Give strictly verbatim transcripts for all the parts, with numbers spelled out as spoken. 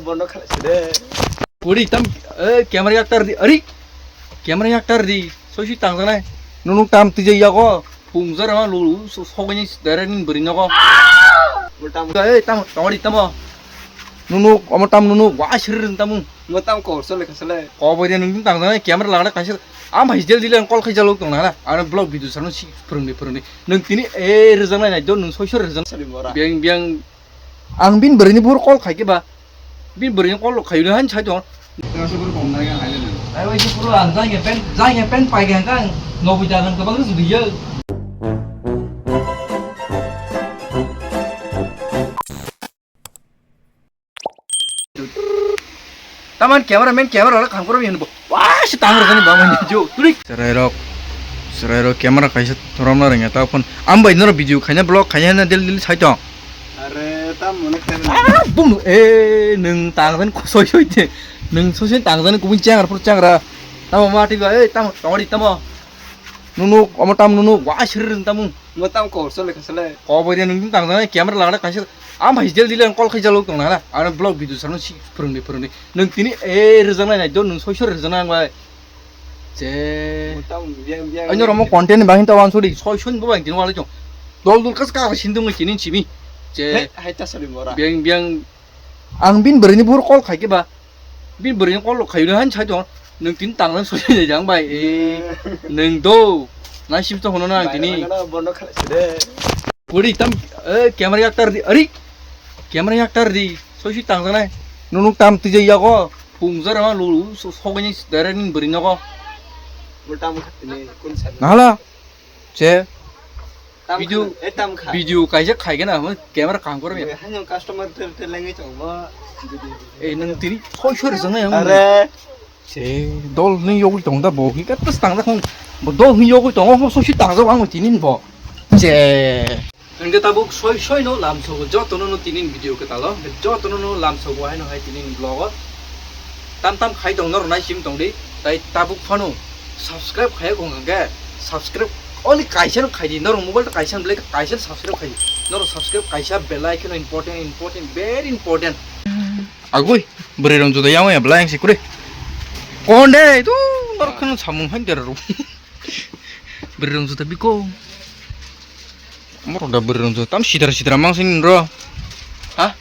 Bono khalai se de. Puri tam, eh, camera yaktar di, ari. Camera yaktar di. Soi soi tang janai. Nunu tam tijai yago. Pung jara ma lu, lu, so, sogini direct ni buri nogo. Mo tam. Eh, tam, tongori tamo. Nunu, omo tam nunu, wa shirin tamu. Mo tam ko so le khasale. Ko bo dia nung tang janai, camera lagada kaisa. Am hai jel jil ang call khai jalo tong na. Ano vlog video sano si phurung di, phurung di. Nung tini, eh, rijang nai nai do, nung soi soi rijang. Sali mora. Biang, biang. Ang bin bwrwini buphuru call khai khe ba? Bin bwrwini call rok khaiyuni han sai tong. Ai, oi, buphuru ang jangya pen, jangya pen pai khe ang nobwi dagan kwbang rwjak ya. Taman camera man camera rok kham kwrwi hinbo. Wah, si tang rwjani ba mani jo. Turi. Chwrai rok. Chwrai rok camera kaisa thorom na rwngya ta phone. Am bai noro video khaina vlog khaina na del del sai tong. Are tam mone khaina. Ah, bum. Eh, nung tang jan soi soi te. Nung soi soi tang jan kubun changra phur changra. Tamo ma ti ba, eh, tamo tongori tamo. Nunu, omo tam nunu, wa shirin tamu. Mo tam ko so le khasale. Ko bo dia nung tang jan camera lagada kaisa. Am hai jel jil ang call khai jalo tong na. Ano vlog video sano si phurung di, phurung di. Nung tini, eh, rijang nai nai do, nung soi soi rijang nang bai. Je. Mo tam biang biang. Ano romo content ni bangin tawan suri, soi soi bo bang tini wala chong. Dol dol kas ka sindung ni tini chimi. Je. He, hai ta sali mora. Biang biang. Ang bin bwrwini buphuru call khai khe ba? Bin bwrwini call rok khaiyuni han sai tong. Nung tini tang jan soi soi jang bai. Eh, nung do. Na sim to hono na ang tini. Bono khalai se de. Puri tam, eh, camera yaktar di, ari. Camera yaktar di. Soi soi tang janai. Nunu tam tijai yago. Pung jara ma lu, lu, so, sogini direct ni buri nogo. Mo tam khatini kun sa. Nahala. Che. Tam video, kha, eh, tam kha. Video kaisa khai gana, mo camera kang koro ya. Hanyang customer ter ter lengi chong ba. Eh, nung tini soi soi rijang nai. Are. Che, dol ni yogwi tong da bo, hi ka tas tang da khong. Bo dol ni yogwi tong, ho so si tang da ang tini bo. Che. Hingke tabuk soi soi no lamsogo jotono no tini video ketalo, jotono no lamsogo haino hai tini vlog o. Tam tam khai tong norok nai sim tong di, tai tabuk phano subscribe khai kong hingke subscribe only kaisa no khai di, norok mobile to kaisa no belai kaisa no subscribe khai di, norok subscribe kaisa bell icon important, important, very important. Agoi, bwrwi rong juda yang ya belai ang sikuri. Konde tu norok kheno samung hai dera ro. Bwrwi rong juda biko. Morok da bwrwi rong juda tam sidra sidra mang sini ro. Ha?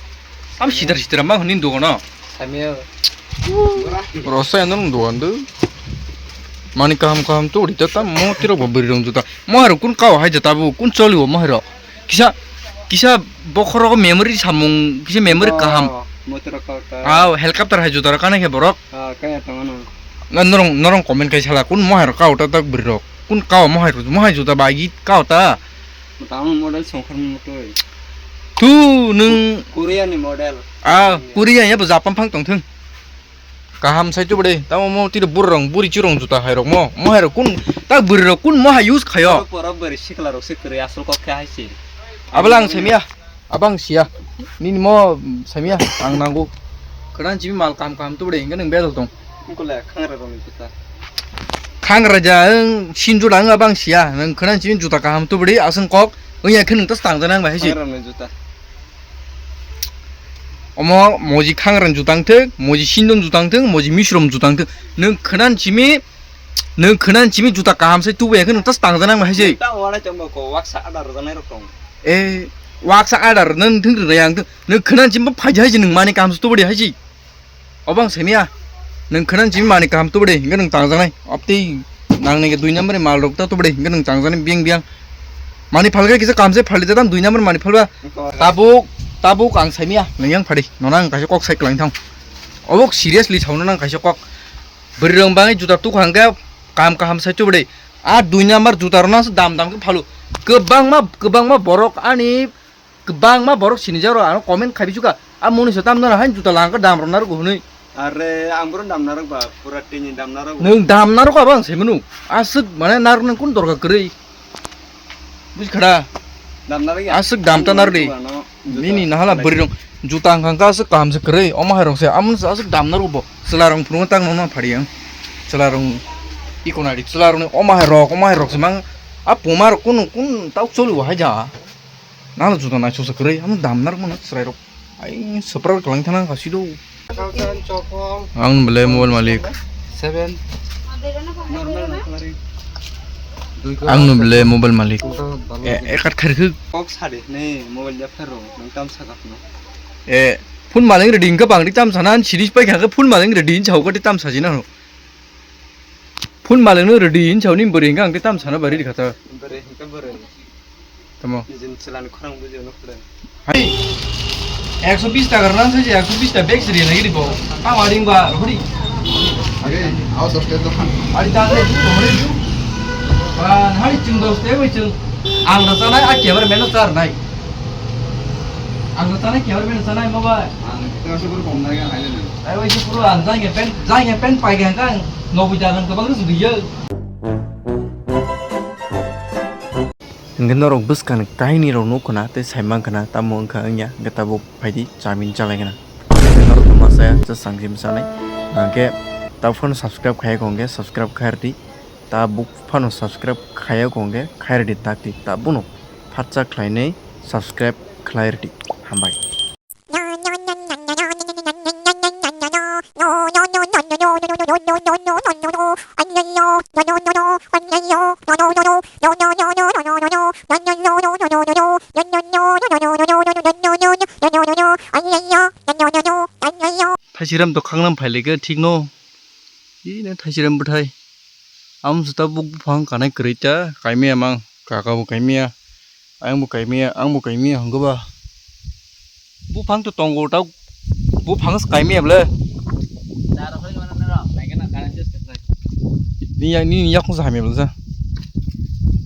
Tam sidra sidra mang hini dogono. Samia. Rosa yang nung dogan do. Mani kaham kaham tu rita tam mo tiro bo bwrwi rong juda. Mo haru kun kau hai jata bu kun choli bo mo haru. Kisa, kisa bokhorok memory samung, kisa memory kaham. Oh, motor kau ta. Ah, helicopter hai juda rok kana khe borok. Ah, kaya tong ano. Na norong, norong comment kai sala kun mohai rok kau ta tak bwrwi rok. Kun kau mohai rok, mohai juda bagi kau ta. Tamo model songkhar motoi. Tu nung Korea ni model. Ah, Korea ya bo Japan phang tong thung. Kaham sai tu bade, tamo mo tiro burrong, buri chirong juta hai rok mo. Mo hai rok kun, tak buri rok kun mo hai use khayo. Poro poro buri sikla rok se kwrwi asol kok khe hai se. Abala ang samia, abang sia. Nini mo samia, ang nangu. Khwran chimi mal kaham kaham tu bade, hingke nung bedal tong. Kule khangra rok ni juta. Khangra ja, ang sinju dang abang sia, nung khwran chimi juta kaham tu bade, aswng kok, wngya khe nung tas tang janang bai hai se. Khangra rok ni juta. Omo moji khangrang jutang thwk, moji sindon jutang thwk, moji misrom jutang thwk. Nwng khwnan simi, nwng khwnan simi juta kaham se tubu ya khe nwng tas tang janang ma hai se. Ta wala chombo ko waksa adar janai rok tong. Eh, waksa adar nwng thwng rwna yang thwng. Nwng khwnan simi bo phaidi hai se nwng mani kaham se tubu de hai se. Obo ang saimaya. Nwng khwnan simi mani kaham tubu de, hingke nwng tang janai. Obtwi Nang nege dui number ni mal rok ta tubri, hingke nwng chang jani biyang biyang. Mani phalkhe kisa kamse phaldi jadam dui number mani phalba. Tabuk, tabuk ang saimaya, nwng yang phadi. Nono ang kaisa kok sai kwlang thang. Obok seriously sauna nang kaisa kok. Bwrwi rong bangwi juta tuk hangkhe kam kaham sai tubri. A dui number juta rok nang dam dam khe phalu. Kwbangma, kwbangma borok ani Kwbangma borok sinijak rok ano comment khai bisu kha, "A moni se tamno hai juta langkha dam rok narwk," hwnwi. Are, ang boro dam narwk ba, pura tini dam narwk. Nwng dam narwk abo ang sai mano. Aswk mane narwk nang kun dorkar kwrwi. Buj khada. Dam narwk ya? Aswk dam ta narwk di. Ano, juta. Nini nahala bwrwi rong juta hangkha aswk kaham se kwrwi. Omo hai rong se amon aswk dam narwk bo. Chwla rong phuru tang no phari ang. Chwla rong iko nari chwla rong omo hai rok, omo hai rok se mang. A puma rok kun kun tauk choli bo hai ja. Nalo juta nai sosa kwrwi, amo dam narwk mano chwrairok. Ai, super kalang thana kasi do. Ang bele mobile malik. Seven. Ang bele mobile malik. Eh, ekat kharkhuk. Kok sade ne mobile ya phero nang tam sakap no. Eh, phone maling ready ka bangdi tam sana an siris pai kha phone maling ready in chau ka tam sajina no. Phone maling no ready in chau ni bori hingka ang tam sana bari khata. Bari hingka bari. Tamo. Nijin chwlani khorang buji ono khwlai. Hai. Ekso bish taka rwna sai je, ekso bish ta bag sri lagi di bo. Tamo aring ba hori. Age, aw dos taka dokan. Ari ta le du, hori du. Ba, hari chwng dos taka bai chwng. Ang da sanai, a camera man no sar nai. Ang da sanai, camera man sanai mo ba. Ang ta so bor kom nai ga hai le na. Ai bai se puro ang jang pen, jang pen pai ga kang. No bu jagan ko bang su diye. Hingke norok bwskang kainwi rok nuk khna tei sai mankha na tamo wngkha wngya hingke tabuk phaidi chamin chalai khna. Norok no masa ya cha sangsi bwsanai hingke tabuk phano subscribe khaiya kho hingke subscribe khairdi tabuk phano subscribe khaiya kho hingke khairdi takti tabukno phatsa khlainai subscribe khlairdi hambai. Thaisiram to khaknam phailike thikno. Ine thaisiram bwthai. Amo jwta buk buphang kanai kwrwi ta, kaimaya mang, kaka bo kaimaya, ayang bo kaimaya, ang bo kaimaya hwnkhe ba. Buphang to tongo ta, buphang se kaimaya bwle. Nini yak, nini yakung se hamya bwle sa.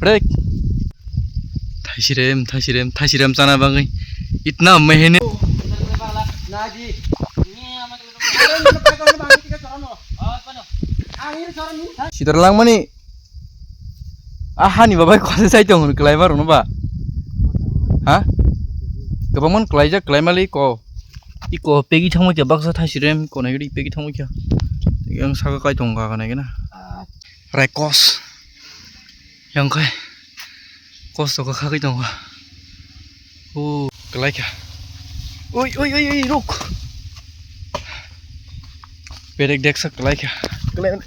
Brek. Thaisirem, thaisirem, thaisirem chana bagwi. Itna mehene. Sidar langmani. A hani babai kwthai sai tong hwn kwlai ma rwno ba? Ha? Kwbangma kwlaijak kwlai mali ko. Iko pegi thangma kya baksa thaisirem ko nai pegi thangma kya. Yang saka kai tong ka nai na. Raikos. Yang kai. Kos to ka kha kai tong ka. O, kwlai kha. Oi, oi, oi, oi, ruk. Bedek deksa kwlai kha. Kwlai.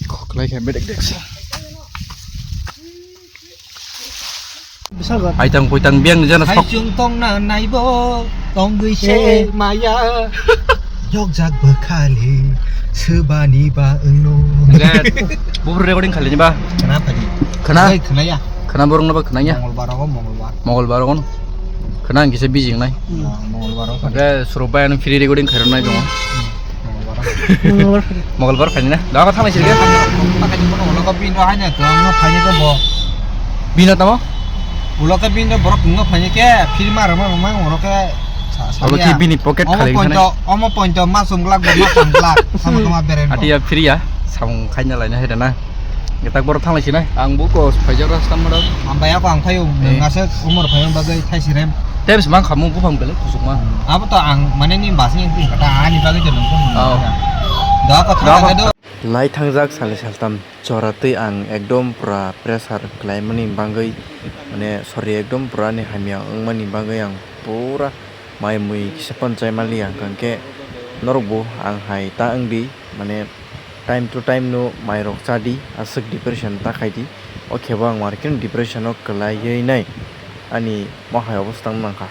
Ko kwlai kha bedek deksa. Aitang puitang biang jana sok. Hai chwng tongna naibo tongwi se maya. Yokjak bwkhali swbani ba wngno. Bufru recording khalini ba? Khna phani. Khna? Oi, khna ya. Khna borok no ba khna ya? Mongolbar rogo, Mongolbar. Mongolbar rogo no? Khna ang kisa busy wngnai. Hmm. Ah, Mongolbar rogo. Oke, surok bai ano free recording khairok nai tongo. Hmm, Mongolbar rogo. Mongolbar khaini na? Da ka thangni sirke? Pakani bono ulo ko bini haino kwbangma phaini ko bo. Bini tamo? Ulo ko bini borok kwbangma phaini ke, phirma rwma rwma ulo ke. Sa-, abo khe bini pocket omo khali pointo, omo pointo ma chum glak bo ma cham glak. Sama kama beren bo. Atiya phiriya, samung khaina laina hai da na. Getak borok thanglai sinai. Ang bo kos phaijak rasta mora. Hambai ako ang phaio, eh, ngasek umor phaio bagwi thaisirem. Tebs mang khamu buphang belai kusukma. Abo to ang mane ni basing yang tingkata ani bagwi to nungkha. Oh. Da ko thang do. Lai thangjak sale saltam chora twi ang ekdom pura pressure klaimani bagwi, mane sorry, ekdom pura ni hamya wngmani bagwi ang pura mai mui kisa pon chai maliya, hwnkhe norok bo ang hai ta wngdi, mane time to time no mai rok chadi, aswk depression ta khaidi, o khe bo ang markhe depression o kwlaiwi nai ani mohai obostha wngkha.